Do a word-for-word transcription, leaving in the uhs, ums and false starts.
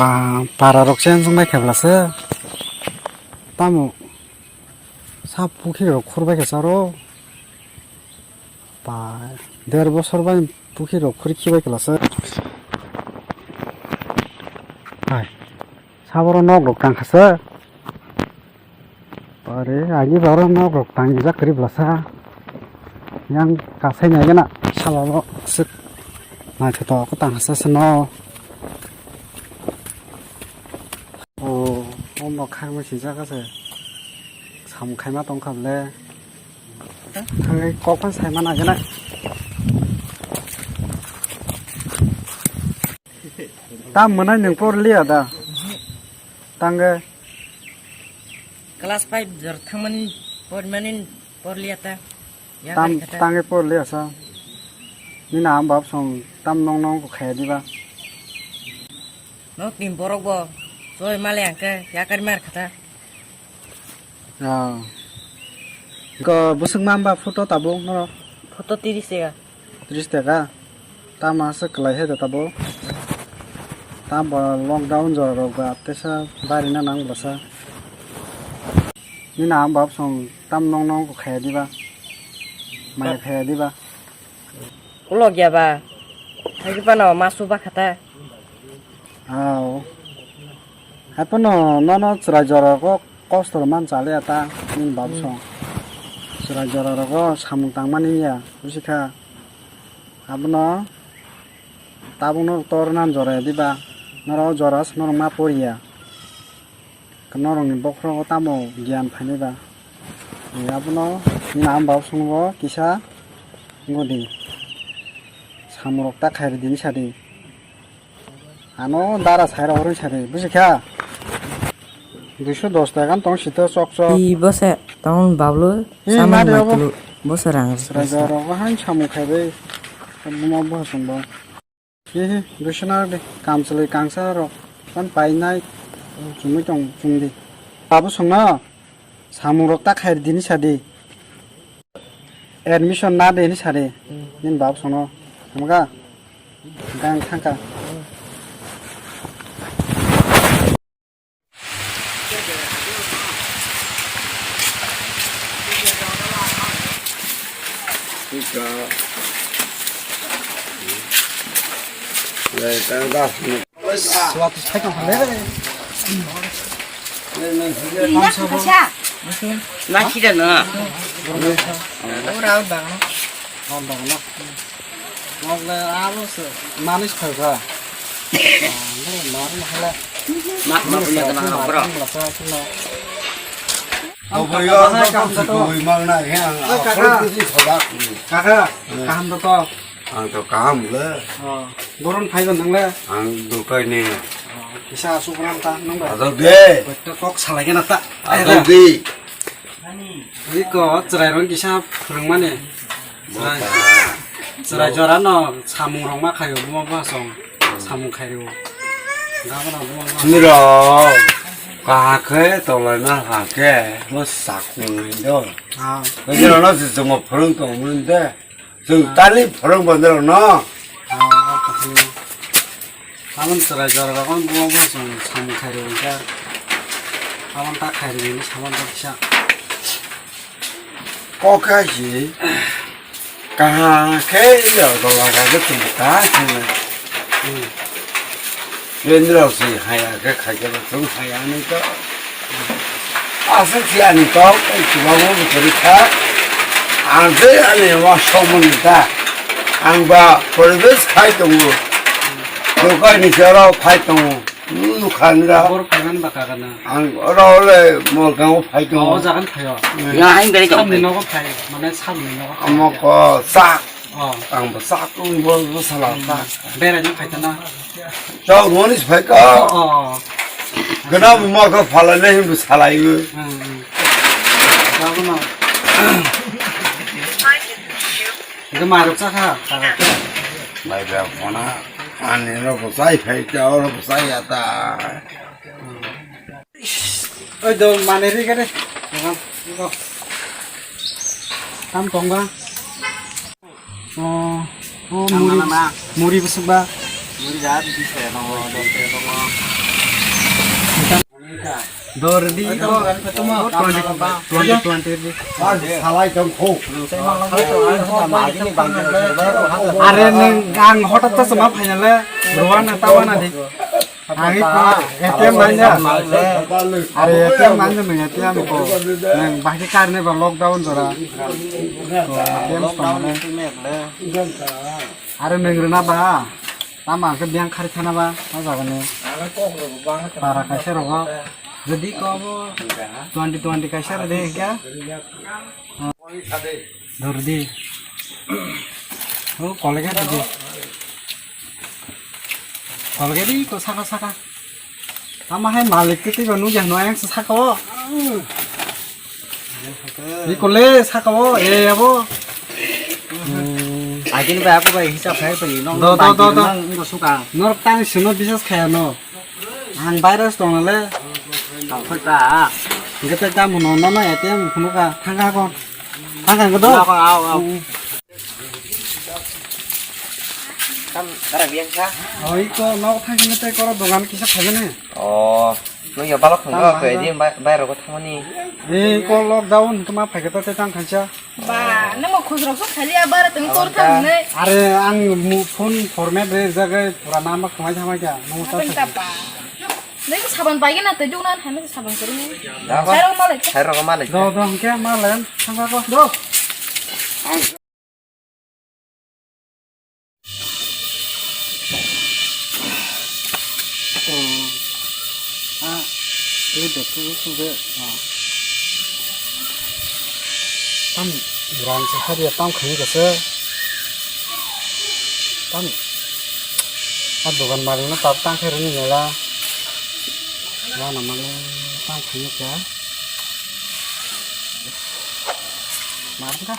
Ah, para rok chen song bai khe bwla se. Tamo sa pukhi rok khur bai khe charo. Pa der bosor bai pukhi rok khur khi bai khe bwla se. Hai. Saboro nok rok tang kha se. Pare agi baro nok rok tangjak kwrwi bwlasa. Yang kasai nai gana salo sik naithotok khe tang sa sino. O, o nok khangma sijak se. Sam khaima tong kha le. Thangwi kok phan sai mana gana. Tam mwnai nwng por liya da. Tangge. Class five jor thangmani pormani porliya ta. Ya tam kari kata. Tangge porliya sa. Nina am bab song tam nong nong ko khaya diba. Nok ni borok bo choi male angke yakar mar khata. Ah. Ko busuk mamba photo tabuk no. Photo tiris ya. Tris taka. Tamo aswk kwlai hai da tabo. Tamo lockdown jora rok ba teisa bari na nang bwlasa. Nini ang bab song tam nong nong ko khaya diba. Maya khaya diba. Ulo gya ba. Hai pa no masu ba khata. Ao. Haiphano nono chwrai jora rogo kosto man chaliya ta nini bab song. Chwrai jora rogo samung tangmani ya busikha. Abono tabukno tor nan jora ya diba. Norok jora se norok ma poriya. Norokni bokhorogo tamo giyan phainai ba. Abono nini ang bab songo kisa godi. Samung rok ta khairi dini sadi. Ano dara sai rok rin sari busi kha. Duiso dos taka tong sito chok chok. I bose tong bablu. Hi, samung mari mai obo. Tulu bose rang. Srai jora rok hai samung khaibai. Buma bo sung bo. Hi hi, duiso na de kam chalai kangsa rok. Kan painai. Chumui tong chungdi. Babu songno samung rok ta khairi dini sadi. Admission na de ni sari. Nini bab sono. Hamga. Gang thangka. Ora bagano. Ora bagano. Nok le abo se manuj phalka. Mak mak punya teman bro. Oboyo ang to kusi kuwi mang na he ang. Kaka, kaka, kaham to to. Ang to kaham le. Boron phaiban nang le. Ang dukai ni. Kisa asuk ram ta nang ba. Adok de. Kok salai gana ta. Adok de. Iko chwrai rok kisa phwrwngmani. Chwrai, chwrai jora no samung rok ma khaio, buma buma song samung khaio. Nirok kaham khe tonglaima hake bo sakung do. Nirok no se chwngbo phwrwng tongmani de. Chwng tani phwrwng bo nirok no. Aboni chwrai jora rok buma buma song samung khairwi wngkha. Aboni ta khairwi ni samung kisa. Kok kha si kaham khe ya dola ga de tum ta khe. Bini rok si haya khe khaikhe bo chwng haya ni to. Aswk si ani kok tei chubago bo kwrwi kha. Ang tei ani ma songmani ta. Ang ba poribesh khai tongo. Dokai ni charo khai tongo. Nukha nira. Bor phaiman ba kagana. Ang oro le Molkango phai tongo. O jagan phaio. Ya, ang beri tong. Samni nogo phai, mane samni nogo phai. Amo ko sak. Oh. Ang bo sak ung bo sala sak. Beraina phaitana. Chok moni se phaika. Oh. Gana mo ma ka phala ne him salai. Hmm. Jago na. Ega marok chakha. Mai ba phona. Ani no bo sai phaika, oro bo sai ata. Oi do mane ri gare. Tam tongba. Oh, oh, muri, muri bwswk ba? Muri da, bis taka tongo, dos taka tongo. Dor di ko twenty, twenty, twenty di. Are nwng ang hotat ta sama phainale ruana tawana di. Ang i ko A T M manja. Are A T M manja nwng A T M ko. Nwng bahai karne ba lockdown jora. Ko A T M tongmale. Are nwng rwna ba. Tamo ang khe biyang khari thana ba, ma jaga ni. Para kaisa rogo. Jodi ko abo twenty twenty kaisa rwdi kya? Dor di. O kolege rwdi. Kolege di ko saka saka. Tamo hai malik kiti ba nugya no yang saka o. Ni kole saka o, e abo. Agini bai aku bai hisab khai pai no. Do, do, do, do. Nang ngo suka. Nor tang sino bisas khaya no. Ang virus tong le. Tang khoi ta. Gete ta mo no no A T M phunu ka thang ka kon. Thang ka do. Au, au. Tam dara biang sa. Oi ko no thang ni te koro dogan kisa khabe ne. Oh, no ya balok thang ko di bai ro ko thang ni. E ko lockdown tuma phai ka te tang khancha. Ba, nang mo khujrok sok khali abar teng tor thang ne. Are ang mu phone format re jaga pura nama khmai thamai ka. No ta. Teng ta ba. Nei ko saban bai na te jung nan han saban kori ne. Sairo malai. Sairo malai. Do do ke malai. Thang ka ko do. Tam rang se hari tam khani ka se. Tam a dogan mari na tap tang khe runi nela. Wana mane tam khani ka. Mar ka.